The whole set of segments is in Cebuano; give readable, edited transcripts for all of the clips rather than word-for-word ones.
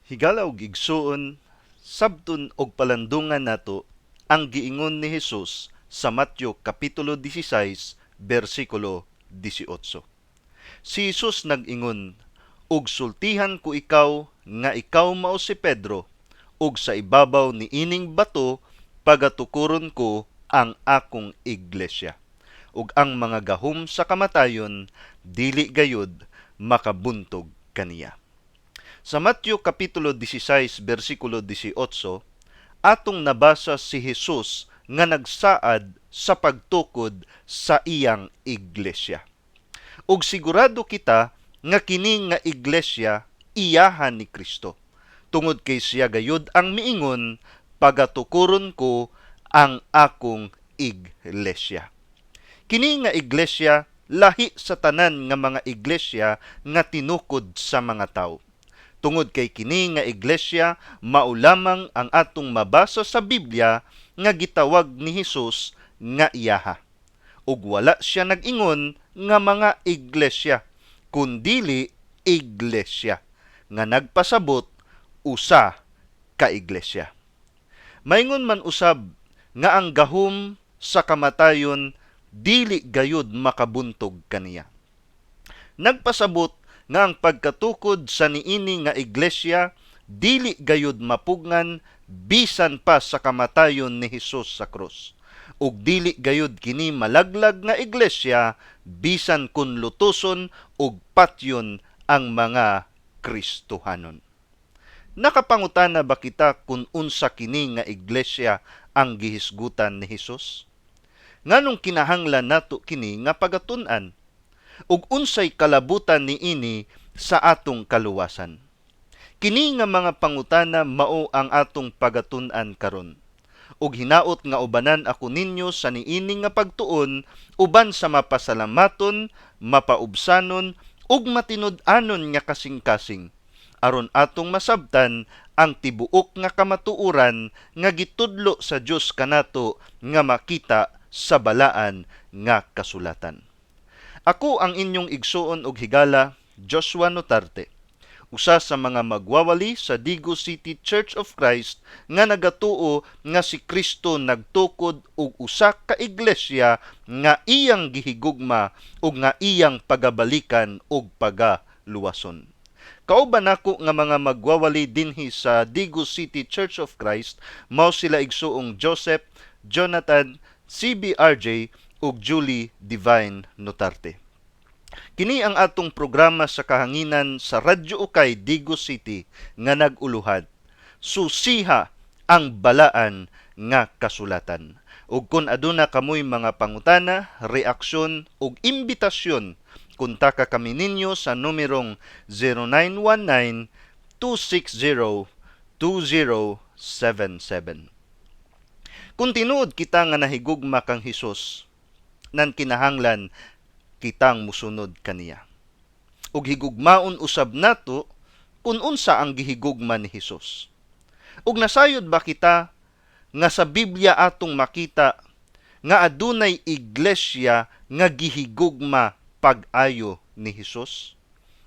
Higala og igsuon, sabton og palandungan nato ang giingon ni Hesus sa Mateo kapitulo 16 bersikulo 18. Si Hesus nag-ingon, "Ug sultihan ko ikaw nga ikaw mao si Pedro, ug sa ibabaw ni ining bato pagatukuron ko ang akong iglesia. Ug ang mga gahom sa kamatayon dili gayud makabuntog kaniya." Sa Mateo kapitulo 16 bersikulo 18, atong nabasa si Hesus nga nagsaad sa pagtukod sa iyang iglesia. Ug sigurado kita nga kini nga iglesia iyahan ni Kristo. Tungod kay siya gayud ang miingon, "Pagatukuron ko ang akong iglesia." Kini nga iglesia lahi sa tanan nga mga iglesia nga tinukod sa mga tawo. Tungod kay kini nga iglesia mao lamang ang atong mabasa sa Biblia nga gitawag ni Hesus nga iyaha. Ug wala siya nag-ingon nga mga iglesia, kundili iglesia nga nagpasabot usa ka iglesia. Maingon man usab nga ang gahom sa kamatayon dili gayud makabuntog kaniya. Nagpasabot nga ang pagkatukod sa niini nga iglesia dili gayud mapugngan bisan pa sa kamatayon ni Hesus sa krus. Ug dili gayud kini malaglag nga iglesia bisan kun lutuson ug patyon ang mga Kristohanon. Nakapangutana ba kita kung unsa kini nga iglesia ang gihisgutan ni Hesus? Nganong kinahanglan nato kini nga pagatun-an? Ug unsay kalabutan niini sa atong kaluwasan? Kini nga mga pangutana mao ang atong pagatun-an karon. Ug hinaot nga ubanan ako ninyo sa niini nga pagtuon uban sa mapasalamaton, mapaubsanon ug matinud-anon nga kasing-kasing aron atong masabtan ang tibuok nga kamatuoran nga gitudlo sa Dios kanato nga makita sa balaan nga kasulatan. Ako ang inyong igsuon og higala, Joshua Notarte, usa sa mga magwawali sa Digos City Church of Christ nga nagatuo nga si Kristo nagtukod og usa ka iglesia nga iyang gihigugma ug nga iyang pagabalikan ug pagaluwason. Kauban nako nga mga magwawali dinhi sa Digos City Church of Christ mao sila igsuong Joseph, Jonathan, CBRJ ug Julie Divine Notarte. Kini ang atong programa sa kahanginan sa Radyo Ukay Digos City nga nag-uluhad, "Susiha ang balaan nga kasulatan." Ug kun aduna kamoy mga pangutana, reaksyon ug imbitasyon, kontaka kami ninyo sa numerong 0919 260 2077. Kung tinuod kita nga nahigugma kang Hesus, nan kinahanglan kitang musunod kaniya. Ug higugmaon usab nato kung unsa ang gihigugma ni Hesus. Ug nasayod ba kita nga sa Biblia atong makita nga adunay iglesia nga gihigugma pag-ayo ni Hesus?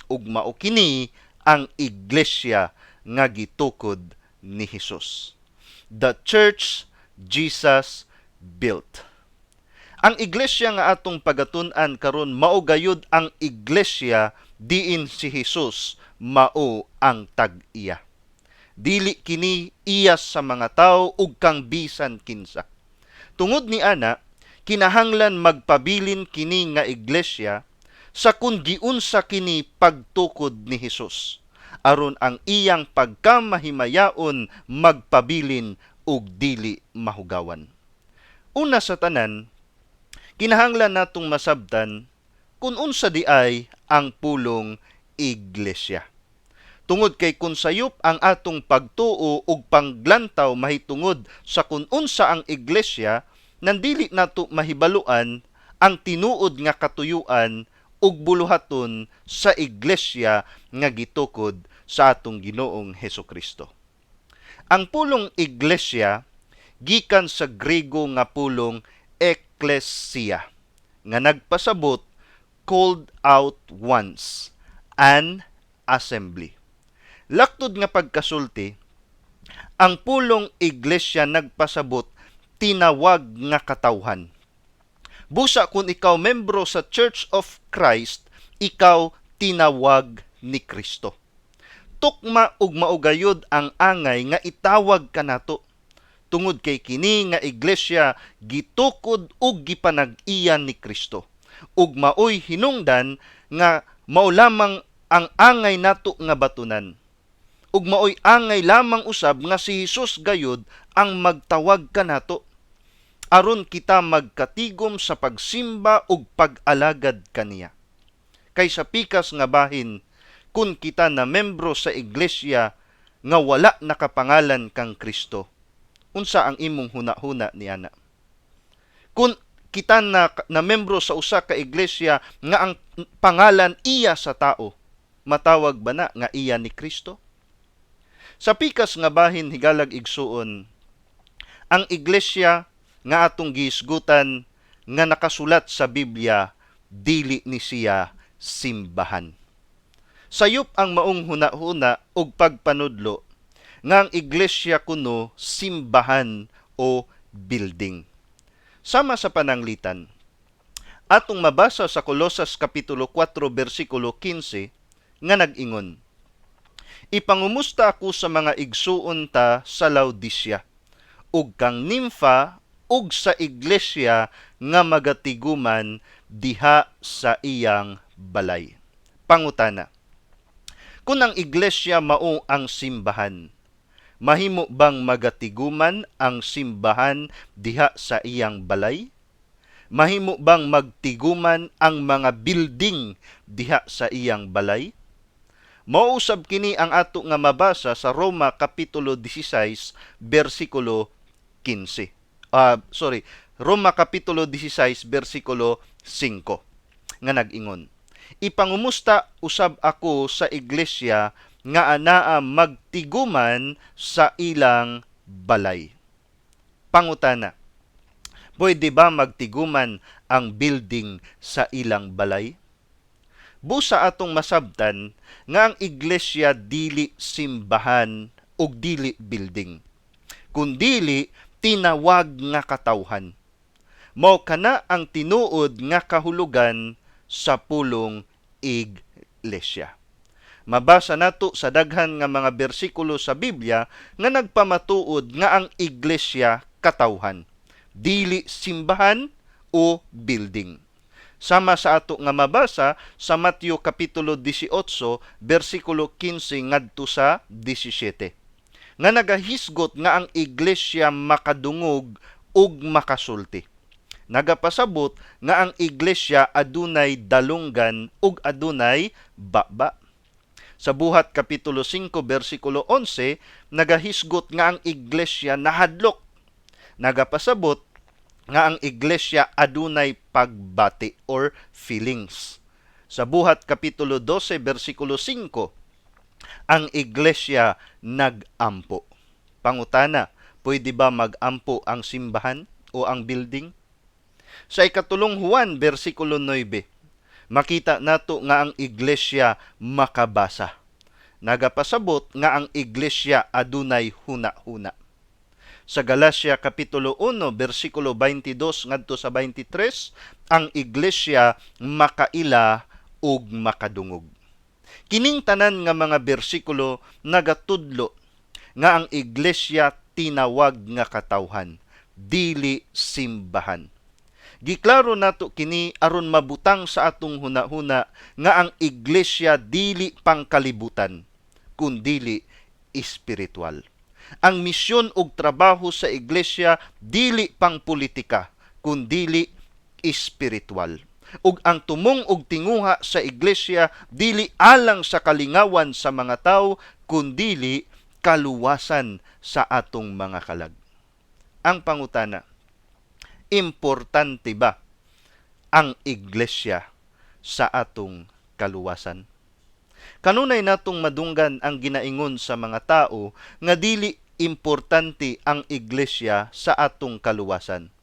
Ug mao kini ang iglesia nga gitukod ni Hesus. The church Jesus built. Ang iglesia nga atong pagatun-an karon mao gayud ang iglesia diin si Hesus mao ang tag-iya. Dili kini iya sa mga tawo ug kang bisan kinsa. Tungod ni ana, kinahanglan magpabilin kini nga iglesia sa kun giunsa kini pagtukod ni Hesus aron ang iyang pagkamahimayaon magpabilin ug dili mahugawan. Una sa tanan, kinahanglan natong masabtan kung unsa di ay ang pulong iglesia. Tungod kay kung sayop ang atong pagtuo ug panglantaw mahitungod sa kung unsa ang iglesia, nandili nato mahibaluan ang tinuod nga katuyuan ug buluhaton sa iglesia nga gitukod sa atong Ginoong Hesukristo. Ang pulong iglesia gikan sa Grego nga pulong ekklesia nga nagpasabot called out ones, an assembly. Laktod nga pagkasulti, ang pulong iglesia nagpasabot tinawag nga katawhan. Busa kung ikaw membro sa Church of Christ, ikaw tinawag ni Kristo. Tukma ug maugayod ang angay nga itawag kanato tungod kay kini nga iglesia gitukod ug gipanag-iya ni Kristo. Ug maoy hinungdan nga mao lamang ang angay nato nga batunan. Ug maoy angay lamang usab nga si Hesus gayud ang magtawag kanato aron kita magkatigom sa pagsimba ug pag-alagad kaniya. Kay sa pikas nga bahin, kun kita na membro sa iglesia nga wala nakapangalan kang Kristo, unsa ang imong huna-huna niana? Kun kita na membro sa usa ka iglesia nga ang pangalan iya sa tao, matawag ba na nga iya ni Kristo? Sa pikas nga bahin, higalag igsuon, ang iglesia nga atong gihisgutan nga nakasulat sa Biblia, dili ni siya simbahan. Sayop ang maong huna-huna ug pagpanudlo nga ang iglesia kuno simbahan o building. Sama sa pananglitan, atong mabasa sa Kolosas kapitulo 4 bersikulo 15 nga nag-ingon, "Ipangumusta ako sa mga igsuon ta sa Laodicea ug kang Nimfa ug sa iglesia nga magatiguman diha sa iyang balay." Pangutana: kung ang iglesia mao ang simbahan, mahimo bang magatiguman ang simbahan diha sa iyang balay? Mahimo bang magtiguman ang mga building diha sa iyang balay? Mausab kini ang ato nga mabasa sa Roma kapitulo 16 bersikulo 15. Sorry, Roma kapitulo 16 bersikulo 5 nga nag-ingon, "Ipangumusta usab ako sa iglesia nga anaa magtiguman sa ilang balay." Pangutana: pwede ba magtiguman ang building sa ilang balay? Busa atong masabtan nga ang iglesia dili simbahan ug dili building, kundili tinawag nga katawhan. Mao kana ang tinuod nga kahulugan sa pulong iglesia. Mabasa nato sa daghan nga mga bersikulo sa Biblia nga nagpamatuod nga ang iglesia katawhan, dili simbahan o building. Sama sa ato nga mabasa sa Mateo kapitulo 18 bersikulo 15 ngadto sa 17 nga nagahisgot nga ang iglesia makadungog ug makasulti. Nagapasabot nga ang iglesia adunay dalunggan ug adunay baba. Sa Buhat kapitulo 5 bersikulo 11, nagahisgot nga ang iglesia nahadlok. Nagapasabot nga ang iglesia adunay pagbati or feelings. Sa Buhat kapitulo 12 bersikulo 5, ang iglesia nagampo. Pangutana, pwede ba magampo ang simbahan o ang building? Sa ikatulong Juan bersikulo 9, makita nato nga ang iglesia makabasa. Nagapasabot nga ang iglesia adunay huna-huna. Sa Galacia kapitulo 1 bersikulo 22 ngadto sa 23, ang iglesia makaila ug makadungog. Kining tanan nga mga bersikulo nagatudlo nga ang iglesia tinawag nga katawhan, dili simbahan. Giklaro nato kini aron mabutang sa atong hunahuna nga ang iglesia dili pangkalibutan, kundili espiritual. Ang misyon ug trabaho sa iglesia dili pangpolitika, kundili espiritual. Ug ang tumong ug tinguha sa iglesia dili alang sa kalingawan sa mga tawo, kundili kaluwasan sa atong mga kalag. Ang pangutana, importante ba ang iglesia sa atong kaluwasan? Kanunay natong madunggan ang ginaingon sa mga tao nga dili importante ang iglesia sa atong kaluwasan,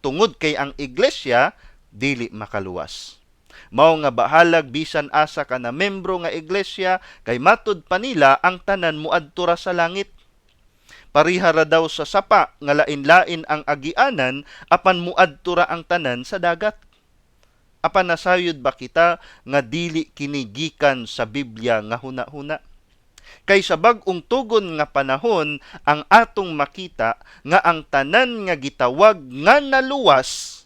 tungod kay ang iglesia dili makaluwas. Mao nga bahalag bisan asa ka na membro nga iglesia, kay matud pa nila ang tanan moadto ra sa langit. Pareha ra daw sa sapa nga lain-lain ang agianan, apan moadto ra ang tanan sa dagat. Apan nasayod ba kita nga dili kini gikan sa Biblia nga huna-huna? Kay sa bag-ong tugon nga panahon, ang atong makita nga ang tanan nga gitawag nga naluwas,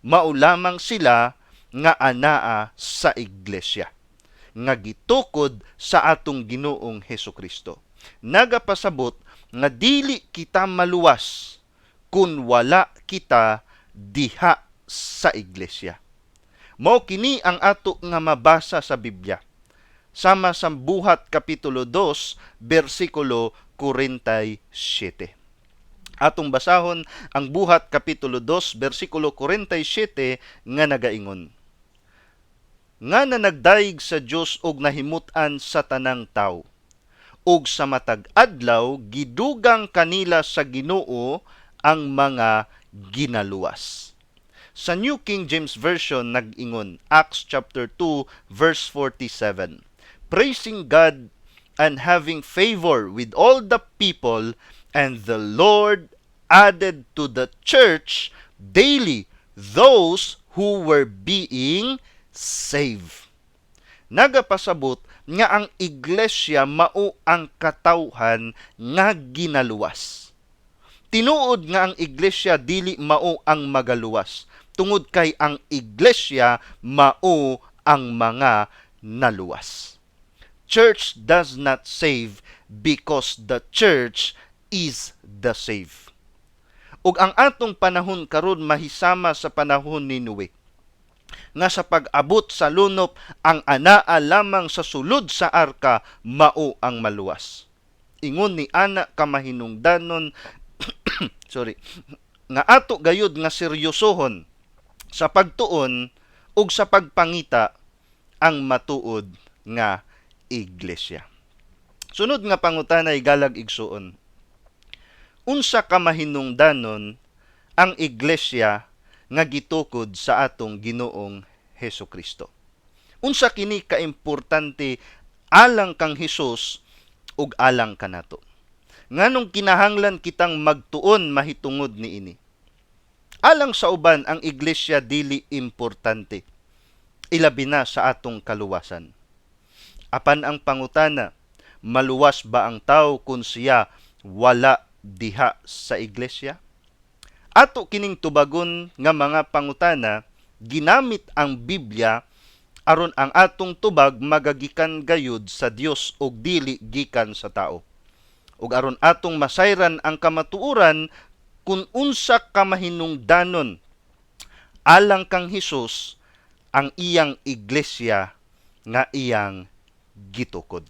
mao lamang sila nga anaa sa iglesia nga gitukod sa atong Ginoong Hesukristo. Nagapasabot nga dili kita maluwas kung wala kita diha sa iglesia. Mao kini ang ato nga mabasa sa Biblia. Sama sa Buhat kapitulo 2 bersikulo 47. Atong basahon ang Buhat kapitulo 2 bersikulo 47 nga nagaingon: "Nga nanagdayeg sa Dios og nahimut-an sa tanang tawo. Ug sa matag adlaw gidugang kanila sa Ginoo ang mga ginaluwas." Sa New King James Version nag-ingon, Acts chapter 2 verse 47, "Praising God and having favor with all the people, and the Lord added to the church daily those who were being saved." Nagapasabot nga ang iglesia mao ang katawhan nga ginaluwas. Tinuod nga ang iglesia dili mao ang magaluwas, tungod kay ang iglesia mao ang mga naluwas. Church does not save because the church is the saved. Ug ang atong panahon karon mahisama sa panahon ni Noe, nga sa pag-abot sa lunop, ang anaa lamang sa sulod sa arka mao ang maluwas. Ingon ni ana ka mahinungdanon, sorry, nga ato gayud nga seryosohon sa pagtuon ug sa pagpangita ang matuod nga iglesia. Sunod nga pangutana, higalag igsuon. Unsa ka mahinungdanon ang iglesia nga gitukod sa atong Ginoong Hesus Kristo? Unsa kini kaimportante alang kang Hesus ug alang kanato? Nganong kinahanglan kitang magtuon mahitungod niini? Alang sa uban, ang iglesia dili importante, ilabi na sa atong kaluwasan. Apan ang pangutana, maluwas ba ang tao kung siya wala diha sa iglesia? Ato kining tubagon nga mga pangutana ginamit ang Biblia, aron ang atong tubag magagikan gayud sa Dios ug dili gikan sa tao. Ug aron atong masayran ang kamatuoran kung unsa ka mahinungdanon alang kang Hesus ang iyang iglesia nga iyang gitukod.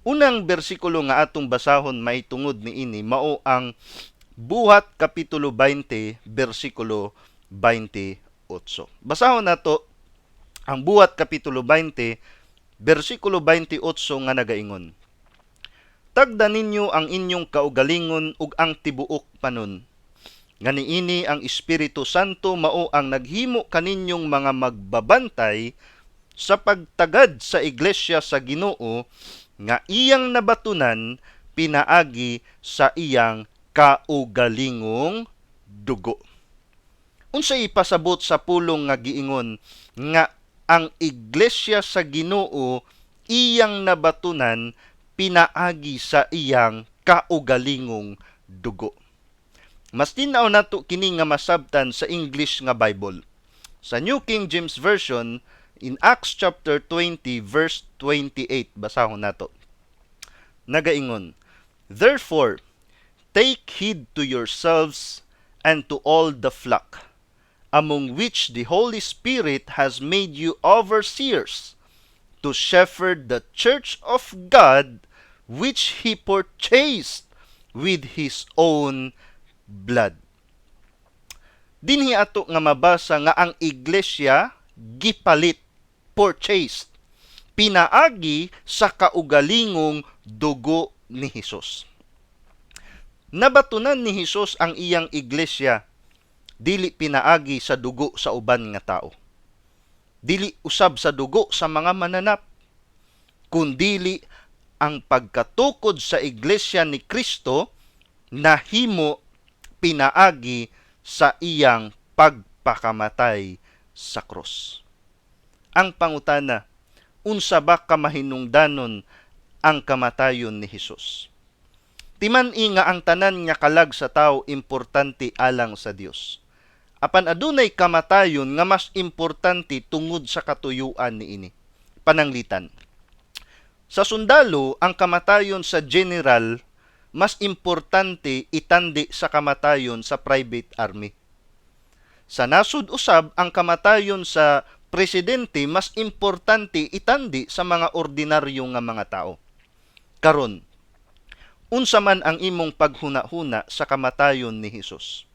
Unang bersikulo nga atong basahon mahitungod niini mao ang Buhat kapitulo 20 bersikulo 28. Basahon nato ang Buhat kapitulo 20 bersikulo 28 nga nagaingon: "Tagda ninyo ang inyong kaugalingon ug ang tibuok panon, nga niini ang Espiritu Santo mao ang naghimo kaninyong mga magbabantay sa pagtagad sa iglesia sa Ginoo nga iyang nabatunan pinaagi sa iyang kaugalingong dugo." Unsay ipasabot sa pulong nga giingon nga ang iglesia sa Ginoo iyang nabatunan pinaagi sa iyang kaugalingong dugo? Mas tin-aw nato kini nga masabtan sa English nga Bible. Sa New King James Version, in Acts chapter 20 verse 28, basahon nato. Nagaingon, "Therefore, take heed to yourselves and to all the flock, among which the Holy Spirit has made you overseers, to shepherd the church of God, which He purchased with His own blood." Dinhi ato nga mabasa nga ang iglesia gipalit, purchased, pinaagi sa kaugalingong dugo ni Hesus. Nabatunan ni Hesus ang iyang iglesia dili pinaagi sa dugo sa uban nga tao. Dili usab sa dugo sa mga mananap, kundili ang pagkatukod sa iglesia ni Kristo nahimo pinaagi sa iyang pagpakamatay sa krus. Ang pangutana, unsa ba kamahinungdanon ang kamatayon ni Hesus? Timan-i nga ang tanan nga kalag sa tao importante alang sa Dios. Apan adunay kamatayon nga mas importante tungod sa katuyuan niini. Pananglitan, sa sundalo, ang kamatayon sa general mas importante itandi sa kamatayon sa private army. Sa nasod usab, ang kamatayon sa presidente mas importante itandi sa mga ordinaryo nga mga tao. Karon, unsa man ang imong paghuna-huna sa kamatayon ni Hesus?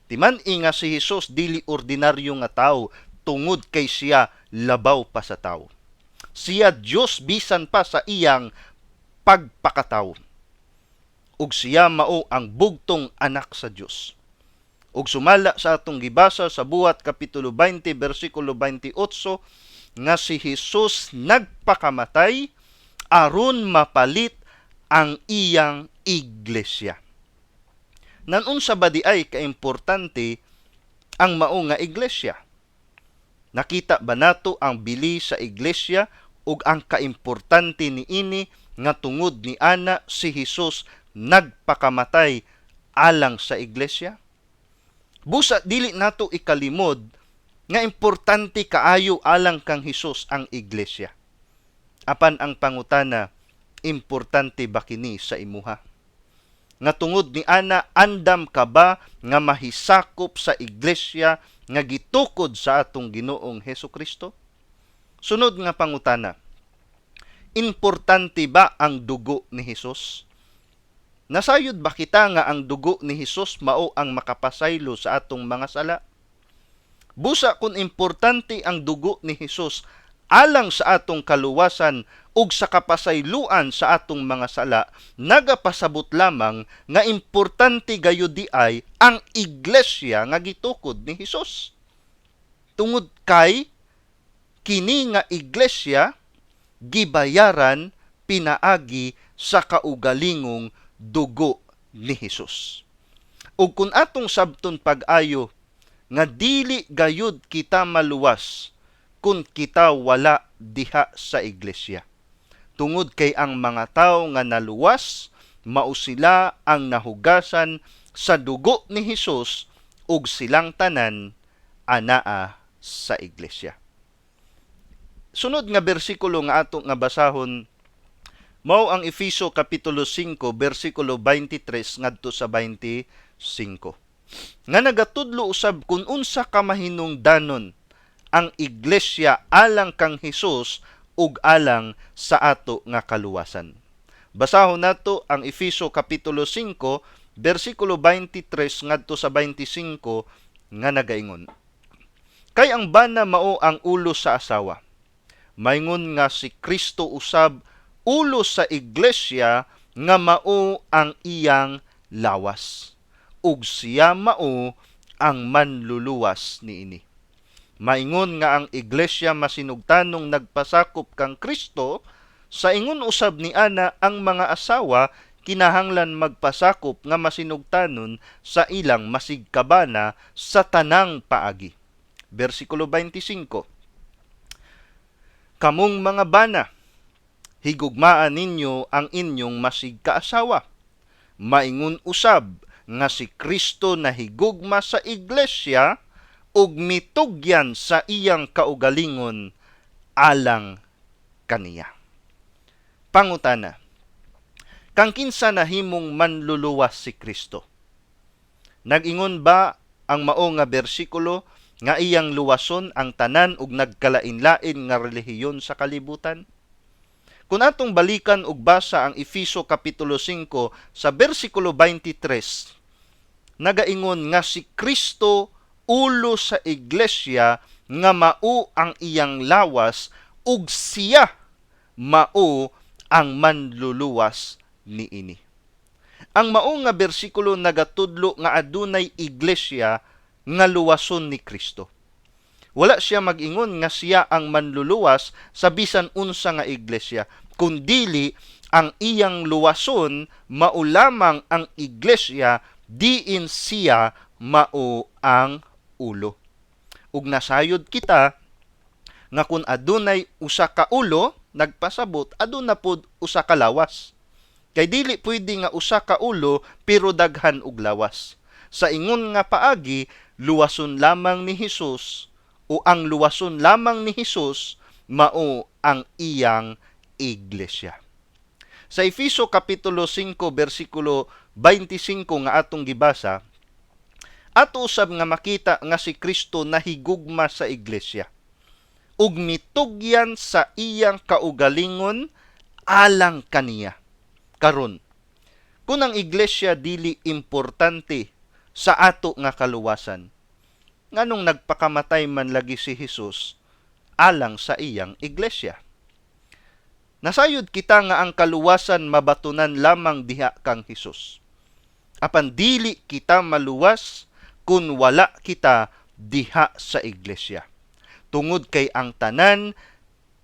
Timan-i nga si Hesus dili ordinaryo nga tao tungod kay siya labaw pa sa tao. Siya Dios bisan pa sa iyang pagpakatawo. Ug siya mao ang bugtong anak sa Dios. Ug sumala sa atong gibasa sa Buhat kapitulo 20 bersikulo 28 nga si Hesus nagpakamatay aron mapalit ang iyang iglesia. Nanunsa ba di ay kaimportante ang mao nga iglesia? Nakita ba nato ang bili sa iglesia ug ang kaimportante niini nga tungod ni ana si Hesus nagpakamatay alang sa iglesia? Busa dili nato ikalimod nga importante kaayo alang kang Hesus ang iglesia. Apan ang pangutana, importante ba kini sa imuha? Nga tungod ni ana, andam ka ba nga mahisakop sa iglesia nga gitukod sa atong Ginoong Hesus Kristo? Sunod nga pangutana, importante ba ang dugo ni Hesus? Nasayod ba kita nga ang dugo ni Hesus mao ang makapasaylo sa atong mga sala? Busa kung importante ang dugo ni Hesus alang sa atong kaluwasan ug sa kapasayloan sa atong mga sala, nagapasabot lamang nga importante gayud di ay ang iglesia nga gitukod ni Hesus. Tungod kay kini nga iglesia gibayaran pinaagi sa kaugalingong dugo ni Hesus. Ug kun atong sabton pag-ayo nga dili gayud kita maluwas kung kita wala diha sa iglesia. Tungod kay ang mga tawo nga naluwas, mao sila ang nahugasan sa dugo ni Hesus ug silang tanan anaa sa iglesia. Sunod nga bersikulo nga ato nga basahon mao ang Efeso kapitulo 5 bersikulo 23 ngadto sa 25. Nga nagatudlo usab kung unsa ka mahinungdanon ang iglesia alang kang Hesus ug alang sa ato nga kaluwasan. Basahon nato ang Efeso kapitulo 5 bersikulo 23 ngadto sa 25 nga nagaingon: "Kay ang bana mao ang ulo sa asawa. Maingon nga si Kristo usab ulo sa iglesia nga mao ang iyang lawas, ug siya mao ang manluluwas niini. Maingon nga ang iglesia masinugtanong nagpasakop kang Kristo, sa ingon usab ni ana ang mga asawa kinahanglan magpasakop nga masinugtanon sa ilang masigkabana sa tanang paagi." Bersikulo 25. "Kamong mga bana, higugmaan ninyo ang inyong masigkaasawa. Maingon usab nga si Kristo nahigugma sa iglesia ug mitugyan sa iyang kaugalingon alang kaniya." Pangutana, kang kinsa nahimong manluluwas si Kristo? Nag-ingon ba ang mao nga bersikulo nga iyang luwason ang tanan ug nagkalain-lain nga relihiyon sa kalibutan? Kung atong balikan ug basa ang Efeso kapitulo 5 sa bersikulo 23, nagaingon nga si Kristo ulo sa iglesia nga mao ang iyang lawas ug siya mao ang manluluwas niini. Ang mao nga bersikulo nagatudlo nga adunay iglesia nga luwason ni Kristo. Wala siya mag-ingon nga siya ang manluluwas sa bisan unsa nga iglesia, kundili ang iyang luwason mao lamang ang iglesia diin siya mao ang ulo. Ug nasayod kita nga kun adunay usa ka ulo, nagpasabot aduna pod usa ka lawas. Kay dili pwede nga usa ka ulo pero daghan og lawas. Sa ingon nga paagi, luwason lamang ni Hesus o ang luwason lamang ni Hesus mao ang iyang iglesia. Sa Efeso kapitulo 5 bersikulo 25 nga atong gibasa, ato usab nga makita nga si Kristo nahigugma sa iglesia ug mitugyan sa iyang kaugalingon alang kaniya. Karon, kun ang iglesia dili importante sa ato nga kaluwasan, nganong nagpakamatay man lagi si Hesus alang sa iyang iglesia? Nasayod kita nga ang kaluwasan mabatunan lamang diha kang Hesus. Apan dili kita maluwas kun wala kita diha sa iglesia. Tungod kay ang tanan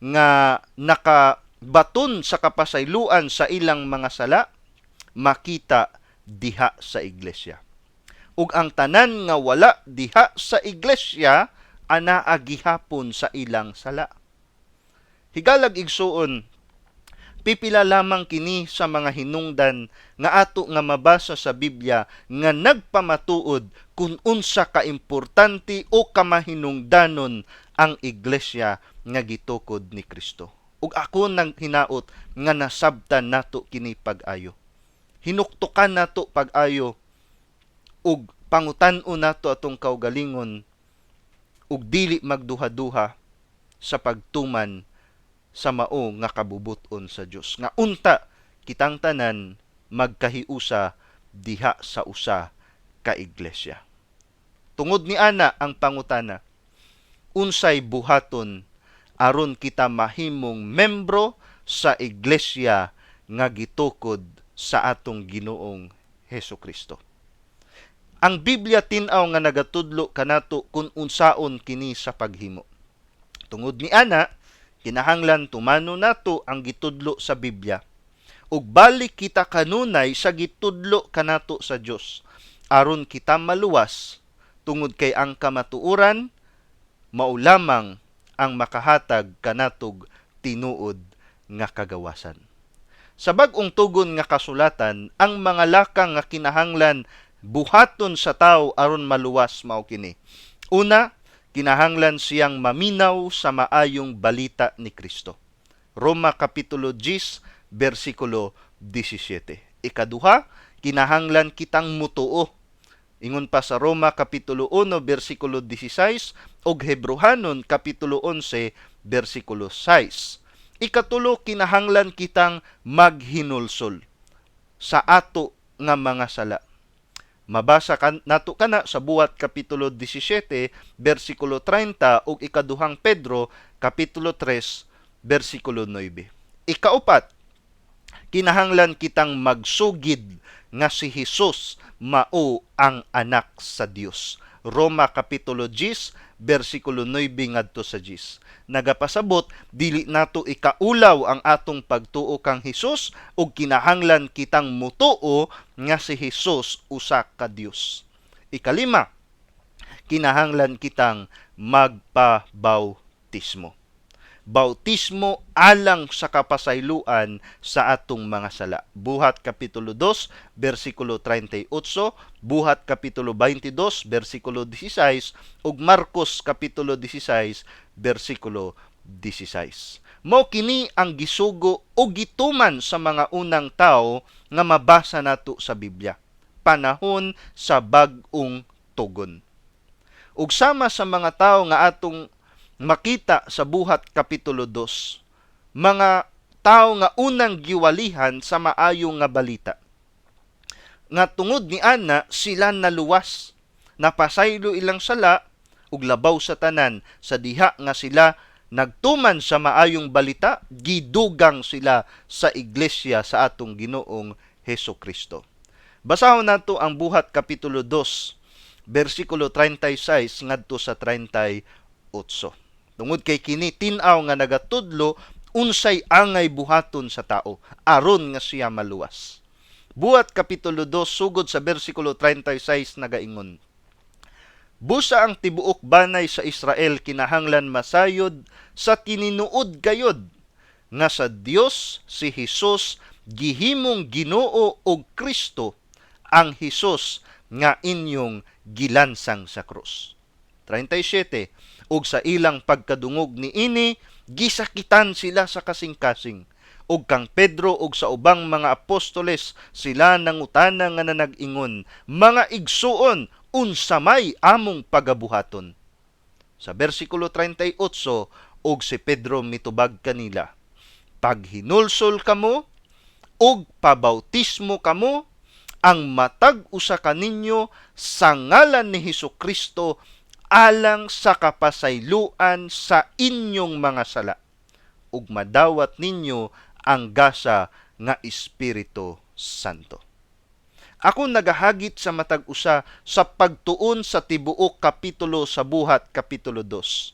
nga nakabaton sa kapasayloan sa ilang mga sala makita diha sa iglesia. Ug ang tanan nga wala diha sa iglesia anaa gihapon sa ilang sala. Higalag igsuon, pipila lamang kini sa mga hinungdan nga ato nga mabasa sa Biblia nga nagpamatuod kung unsa ka importante o kamahinungdanon ang iglesia nga gitukod ni Kristo. Ug ako nang hinaot nga nasabtan nato kini pag-ayo. Hinuktukan nato pag-ayo ug pangutan-on nato atong kaugalingon ug dili magduha-duha sa pagtuman sa mao nga kabubut-on sa Dios, nga unta kitang tanan magkahiusa diha sa usa ka iglesia. Tungod ni ana ang pangutana, unsay buhaton aron kita mahimong membro sa iglesia nga gitukod sa atong Ginoong Hesus Kristo? Ang Biblia tin-aw nga nagatudlo kanato kung unsaon kini sa paghimo. Tungod ni ana, kinahanglan tumano nato ang gitudlo sa Biblia. Ug balik kita kanunay sa gitudlo kanato sa Dios aron kita maluwas, tungod kay ang kamatuoran mao lamang ang makahatag kanatog tinuod nga kagawasan. Sa bag-ong tugon nga kasulatan, ang mga lakang nga kinahanglan buhaton sa tao aron maluwas mao kini. Una, kinahanglan siyang maminaw sa maayong balita ni Kristo. Roma kapitulo 10 bersikulo 17. Ikaduha, kinahanglan kitang mutuo. Ingon pa sa Roma kapitulo 1 bersikulo 16 ug Hebreohanon kapitulo 11 bersikulo 6. Ikatulo, kinahanglan kitang maghinulsol sa ato nga mga sala. Mabasa kan nato kana sa Buhat kapitulo 17 bersikulo 30 ug Ikaduhang Pedro kapitulo 3 bersikulo 9. Ikaupat, kinahanglan kitang magsugid nga si Hesus mao ang anak sa Dios. Roma kapitulo 10 bersikulo 9 ngadto sa 10. Nagapasabot dili nato ikaulaw ang atong pagtuo kang Hesus ug kinahanglan kitang mutuo nga si Hesus usa ka Dios. Ikalima, kinahanglan kitang magpabautismo. Bautismo alang sa kapasayloan sa atong mga sala. Buhat kapitulo 2 bersikulo 38, Buhat kapitulo 22 bersikulo 16 ug Marcos kapitulo 16 bersikulo 16. Mao kini ang gisugo o gituman sa mga unang tao nga mabasa nato sa Biblia panahon sa bag-ong tugon. Ug sama sa mga tao nga atong makita sa Buhat kapitulo 2, mga tao nga unang giwalihan sa maayo nga balita. Nga tungod ni ana sila naluwas, napasaylo ilang sala ug labaw sa tanan, sa diha nga sila nagtuman sa maayong balita, gidugang sila sa iglesia sa atong Ginoong Heso Kristo. Basahon nato ang Buhat kapitulo 2 bersikulo 36 ngadto sa 38. Tungod kay kini tin-aw nga nagatudlo unsay angay buhaton sa tao aron nga siya maluwas. Buhat kapitulo 2 sugod sa bersikulo 36 nagaingon: "Busa ang tibuok banay sa Israel kinahanglan masayod sa tininuod gayod nga sa Dios si Hesus gihimong Ginoo ug Kristo, ang Hesus nga inyong gilansang sa krus." 37. Ug sa ilang pagkadungog niini, gisakitan sila sa kasing-kasing. Ug kang Pedro ug sa ubang mga apostoles sila nangutana nga nanag-ingon, "Mga igsuon, unsa may among pagabuhaton?" Sa bersikulo 38, ug si Pedro mitubag kanila, "Paghinulsol kamo ug pabautismo kamo ang matag usa kaninyo sa ngalan ni Hesus Kristo alang sa kapasayloan sa inyong mga sala, ug madawat ninyo ang gasa nga Espiritu Santo." Ako nagahagit sa matag usa sa pagtuon sa tibuok kapitulo sa Buhat kapitulo 2.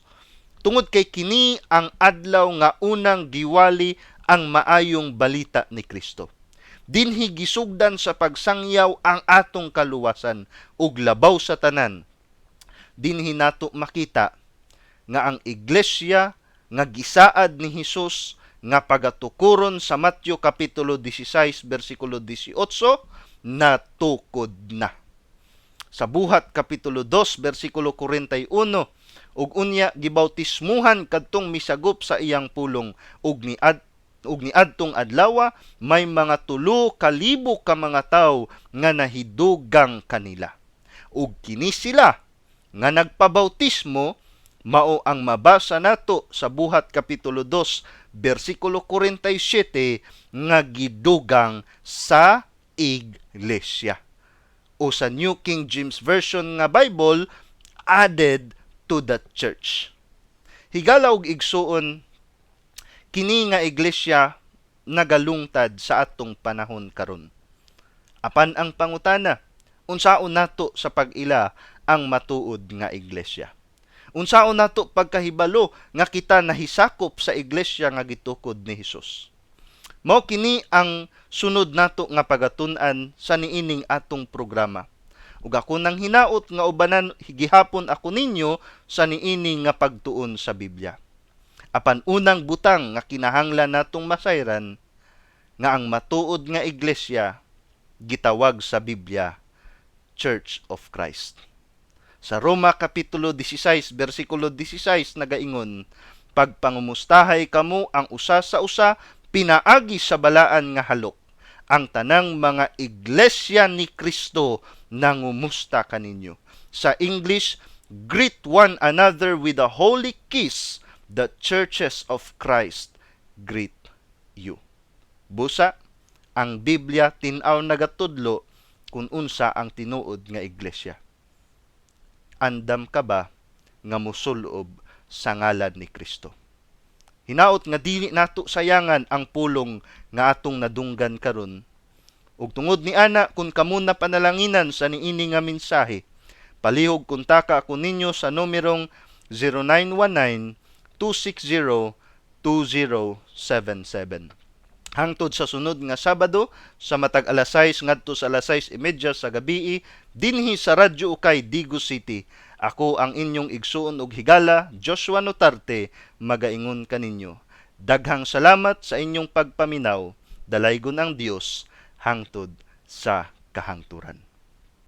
Tungod kay kini ang adlaw nga unang giwali ang maayong balita ni Kristo. Dinhi gisugdan sa pagsangyaw ang atong kaluwasan, ug labaw sa tanan, dinhi nato makita nga ang iglesia nga gisaad ni Hesus nga pagatukuron sa Mateo kapitulo 16 bersikulo 18 natukod na. Sa Buhat kapitulo 2 bersikulo 41, ug unya gibautismuhan kadtong misagop sa iyang pulong, ug niadtong adlawa may mga 3,000 ka mga tawo nga nahidugang kanila. Ug kini sila nga nagpabautismo mao ang mabasa nato sa Buhat kapitulo 2 bersikulo 47 nga gidugang sa iglesia. O sa New King James Version nga Bible, added to the church. Higala og igsuon, kini nga iglesia nagalungtad sa atong panahon karon. Apan ang pangutana, unsaon nato sa pag-ila ang matuod nga iglesia? Unsaon nato pagkahibalo nga kita nahisakop sa iglesia nga gitukod ni Hesus? Mao kini ang sunod nato nga pagatun-an sa niining atong programa. Ug ako nang hinaot nga ubanan gihapon ako ninyo sa niini nga pagtuon sa Biblia. Apan unang butang nga kinahanglan natong masayran nga ang matuod nga iglesia gitawag sa Biblia Church of Christ. Sa Roma kapitulo 16 bersikulo 16 nagaingon, "Pagpangumustahay kamo ang usa sa usa pinaagi sa balaan nga halok. Ang tanang mga iglesia ni Kristo nangumusta kaninyo." Sa English, "Greet one another with a holy kiss. The churches of Christ greet you." Busa, ang Biblia tin-aw nagatudlo kung unsa ang tinuod nga iglesia. Andam ka ba nga musulob sa ngalan ni Kristo? Hinaot nga dili nato sayangan ang pulong nga atong nadunggan karon. Ug tungod ni ana, kun kamo na panalanginan sa niini nga mensahe, palihog kontaka ako ninyo sa numerong 0919 260 2077. Hangtod sa sunod nga Sabado sa matag alas 6 ngadto sa alas 6:30 sa gabii dinhi sa Radyo Ukay, Digos City. Ako ang inyong igsuon og higala, Joshua Notarte, magaingon kaninyo. Daghang salamat sa inyong pagpaminaw. Dalaygon ang Dios hangtod sa kahangturan.